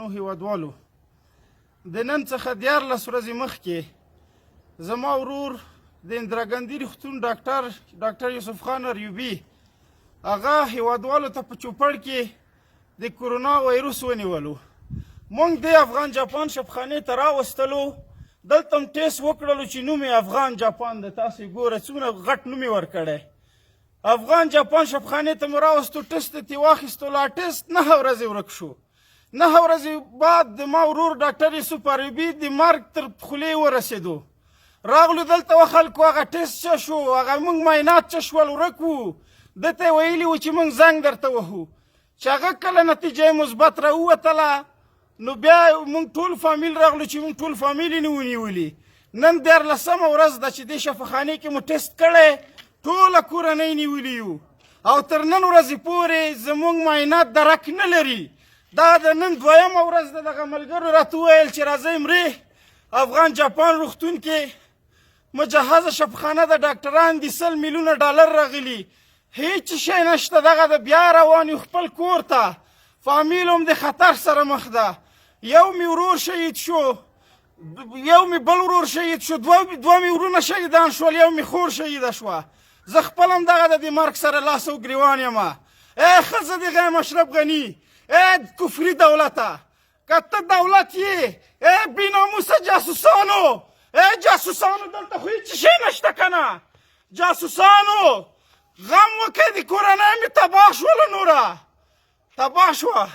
درنو هیوادوالو، د نن څخه 13 ورځې مخکې زما ورور د اندرا ګاندي روغتون ډاکټر یوسف خان اریوبي هغه هیوادوالو ته په چوپړ کې د کرونا وایروس ونیولو. مونږ د افغان جاپان شفخانې ته راوستلو، دلته هم ټیسټ وکړلو چې نوم یې افغان جاپان ده. تاسو یې ګوره څومره غټ نوم یې ورکړی. افغان جاپان شفخانې ته مو راوستو، ټیسټ ترې واخیستو. لا ټیسټ 9 ورځې ورک شو. 9 ورځې بعد د ما ورور ډاکټر یوسف عربي د مرګ تر خولې ورسېدو. راغلو دلته و خلکو، هغه ټیسټ څه شو؟ هغه موږ معاینات څه شول؟ ورک وو. ده ته یې ویلي وو چې موږ زنګ درته وهو. چې هغه کله نتیجه یې مثبت راووتله، نو بیا موږ ټول فامیل راغلو چې موږ ټول فامیل یې نه وو نیولي. نن 13مه ورځ ده چې دې شفاخانې کې مو ټیسټ کړی، ټوله کورنۍ نیولي یو او تر نن ورځې پورې زموږ معاینات درک نه لري. دا د نن دویمه ورځ ده. دغه ملګرو راته وویل چې راځئ مرې، افغان جاپان روغتون کې مجهزه شفخانه ده، ډاکټران دي، 100 میلیونه ډالر راغلي، هیڅ شی نشته. دغه د بیا روان یو خپل کور ته. فامیل هم د خطر سره مخ ده. یو مې ورور شهید شو، یو مې بل ورور شهید شو، دوه مې ورونه شهیدان شول، یو مې خور شهیده شوه. زه خپل هم دغه د مرګ سره لاس او ګریوان یم. ای ښځه د غیم اشرف غني، ای کفري دولته، که ته دولت یې، ای بېناموسه جاسوسانو، ای جاسوسانو، دلته خو هیڅ شی نشته که نه؟ جاسوسانو، غم وکړئ. د کورنۍ مې تباه شوله، نوره تباه شوه.